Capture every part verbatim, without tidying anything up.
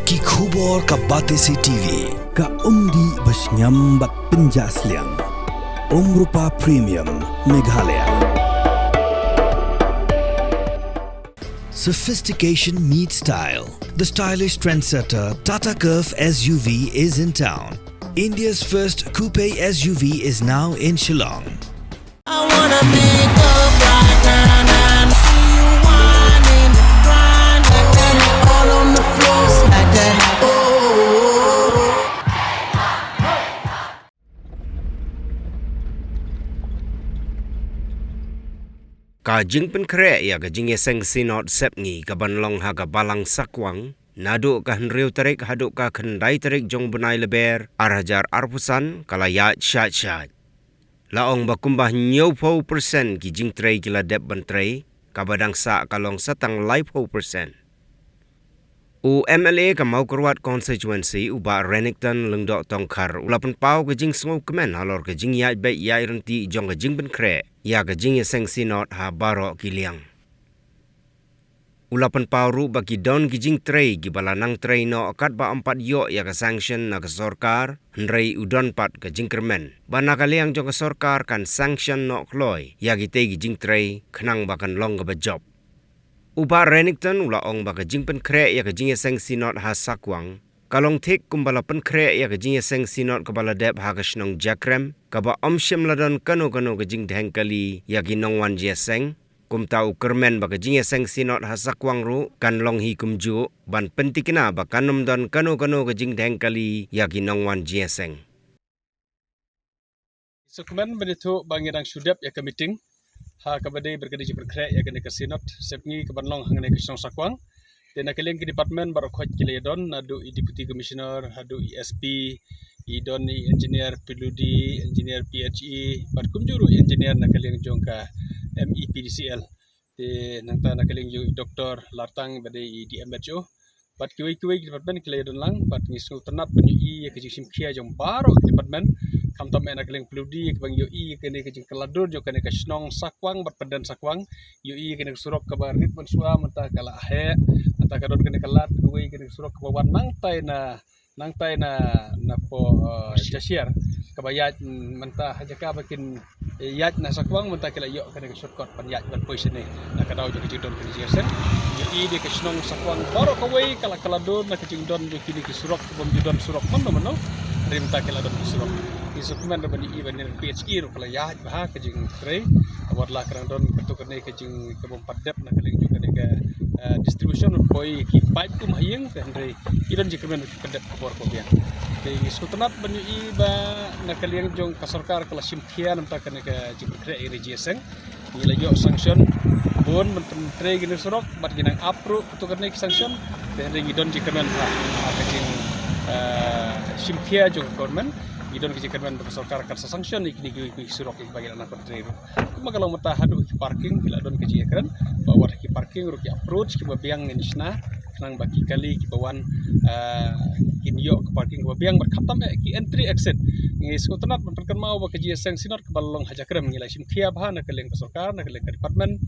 Ki khubor ka Batesi T V. Ka umdih ba shngiam bad pynjah sliang. Umrupa Premium Meghalaya. Sophistication meets style. The stylish trendsetter Tata Curvv S U V is in town. India's first coupe S U V is now in Shillong. I wanna pick up right now, now, see you whining, grinding, all on the floor, smack that. Oh. Ka jingpynkhreh ïa ka jingïaseng Synod Sepngi kaban long ha ka Balang Sakwang naduh ka hynriew tarik haduh ka khyndai tarik jong u bnai Lber ar hajar arphew san ka la ïaid shait shait. La ong ba kumba hynñiewphew percent ki jingtrei ki la dep ban trei, kaba dang sah ka long sa tang laiphew percent. U M L A ka Mawkyrwat Constituency, u Bah Renikton Lyngdoh Tongkhar, u la pynpaw ka jingsngewkmen halor ka jingïaid beit ïaid ryntih jong ka jingpynkhreh ïa ka jingïaseng Synod ha baroh ki liang. U la pynpaw ruh ba ki don ki jingtrei kiba la nang trei noh katba ym pat ïoh ïa ka sanction na ka sorkar, hynrei u don pat ka jingkyrmen ba na ka liang jong ka sorkar kan sanction noh kloi ïa kitei ki jingtrei khnang ba kan long kaba jop. U Bah Renikton u la ong ba ka jingpynkhreh ïa ka jingïaseng Synod ha Sakwang ka long thik kumba la pynkhreh ïa ka jingïaseng Synod kaba la dep ha ka shnong Jakrem, kaba ym shym la don kano kano ka jingdheng kali ïa ki nongwan jingïaseng. Kumta u kyrmen ba ka jingïaseng Synod ha Sakwang ruh kan long hi kumjuh, ban pyntikna ba kan ym don kano kano ka jingdheng kali ïa ki nongwan jingïaseng. Sngewkmen ban ïathuh ba ngi dang shu dep ïa ka meeting ha kaba dei bad ka jingpynkhreh ïa kane ka Synod Sepngi kaban long hangne ha ka shnong Sakwang. Te na ka liang ki department baroh khoit ki la ïadon, naduh i Deputy Commissioner haduh i S P, i don i engineer P W D, engineer P H E, bad kumjuh ruh i engineer na ka liang jong ka M E P D C L. Te nangta na ka liang jong i Doktor Lartang ba dei i D M H O bad kiwei kiwei ki department ki la ïadon lang, bad ngi sngewtynnat ban ïohi ïa ka jingshim khia jong baroh ki department. Khamtam eh na ka liang P W D kaba ngi ïohi ïa kane ka jingkylla dur jong kane ka shnong Sakwang bad pynden Sakwang. Ïohi ïa kane ka surok kaba rit mynshuwa mynta ka la heh. Mynta ka don kane ka lad kawei, kane ka surok kaba wan nangtai na, nangtai na, na poh, eh, Jashiar, kaba ïaid, mm, mynta ha jaka ba kin, eh, ïaid na Sakwang, mynta ki la ïoh kane ka shortcut ban ïaid ban poi shane na ka daw jong ka jingdon kane ka jingïaseng. Ïohi de ka shnong Sakwang baroh kawei ka la kylla dur na ka jingdon jong kine ki surok, kaba ym ju don surok mano mano, hynrei mynta ki la don ki surok. Ngi sngewkmen ruh ban ïohi ba na ka liang P H E ruh ka la ïaid bha ka jingtrei, wat la ka dang don katto katne ka jing, kaba ym pat dep na ka liang jong kane ka, eh, distribution, poi ki paip kum ha ïing, te hynrei ki don jingkyrmen ba ki pyndep ka bor kaba biang. Te ngi sngewtynnat ban ïohi ba na ka liang jong ka sorkar ka la shim khia na bynta kane ka jingpynkhreh ïa kane ka jingïaseng. Ngi la ïoh sanction bun ban pyntrei kine ki surok, bad ngi nang ap ruh katto katne ki sanction. Te hynrei ngi don jingkyrmen ha, ha ka jing, eh, shim khia jong ka government. Ngi don ka jingkyrmen ba ka sorkar kan sa sanction ïa kine ki, ki surok ïa kiba ngi la nang pyntrei ruh. Kumba ka long mynta haduh ki parking ki la don ka jingïakren, ba wat ki parking ruh ki approach kiba biang ngin shna, khnang ba ki kali kiba wan, ah, kin ïoh ka parking kaba biang, bad khamtam eh ki entry exit. Ngi sngewtynnat ban pynkynmaw ba ka jingïaseng Synod kaba la long ha Jakrem ngi la shim khia bha na ka liang ka sorkar, na ka liang ka department.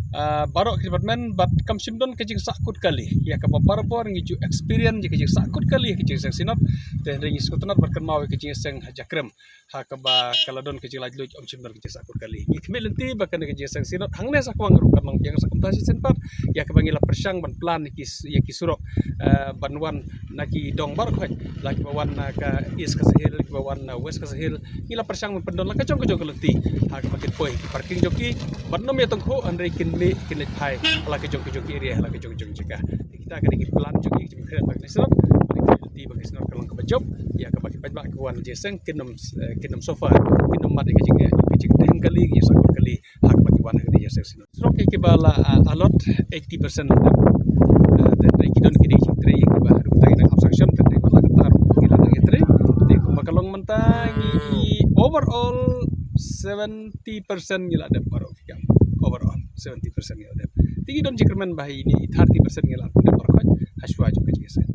Ah, baroh ki department, bad kam shym don ka jingsahkut kali ïa kaba barabor ngi ju experience ïa ka jingsahkut kali ïa ka jingïaseng Synod. Te hynrei ngi sngewtynnat ban kynmaw ïa ka jingïaseng ha Jakrem ha kaba ka la don ka jinglaitluid, ym shym don ka jingsahkut kali. Ngi khmih lynti ba kane ka jingïaseng Synod hangne Sakwang ruh kan long biang sa kumta shisien pat, ïa kaba ngi la pyrshang ban plan ïa ki, ïa ki surok, eh, ban wan na ki dong baroh khoit, la kiba wan na ka East Khasi Hills, kiba wan na West Khasi Hills, ngi la pyrshang ban pyndon la ka jong ka jong ka lynti ha kaba kin poi ki parking jong ki, ban ym ïa tyngkhuh, hynrei kin mih kin leit phai ha la ka jong ka jong ki area, ha la ka jong ka jong jaka. Kita ka dei ki plan jong ki, ki jingkren ba ka Synod, ba ka Synod ka long kaba jop ïa kaba ki paidbah kiba wan jingïaseng kin ym, eh, kin ym suffer, kin ym mad ïa ka jing, eh, ka jingdheng kali, ka jingsahkut kali ha kaba ki wan ha ka jingïaseng Synod. Surok kiba la, ah, allot eighty percent la dep. Ah, te hynrei ki don ki dei ki jingtrei kiba haduh mynta ki dang ap sanction, te hynrei ba la kata ruh ki la nang ïatrei. Te kumba ka long mynta ngi overall seventy percent ngi la dep baroh. Overall seventy percent ngi la dep. Te ngi don jingkyrmen ba ha ine i thirty percent ngi la dep baroh khoit ha shuwa jong ka jingïaseng.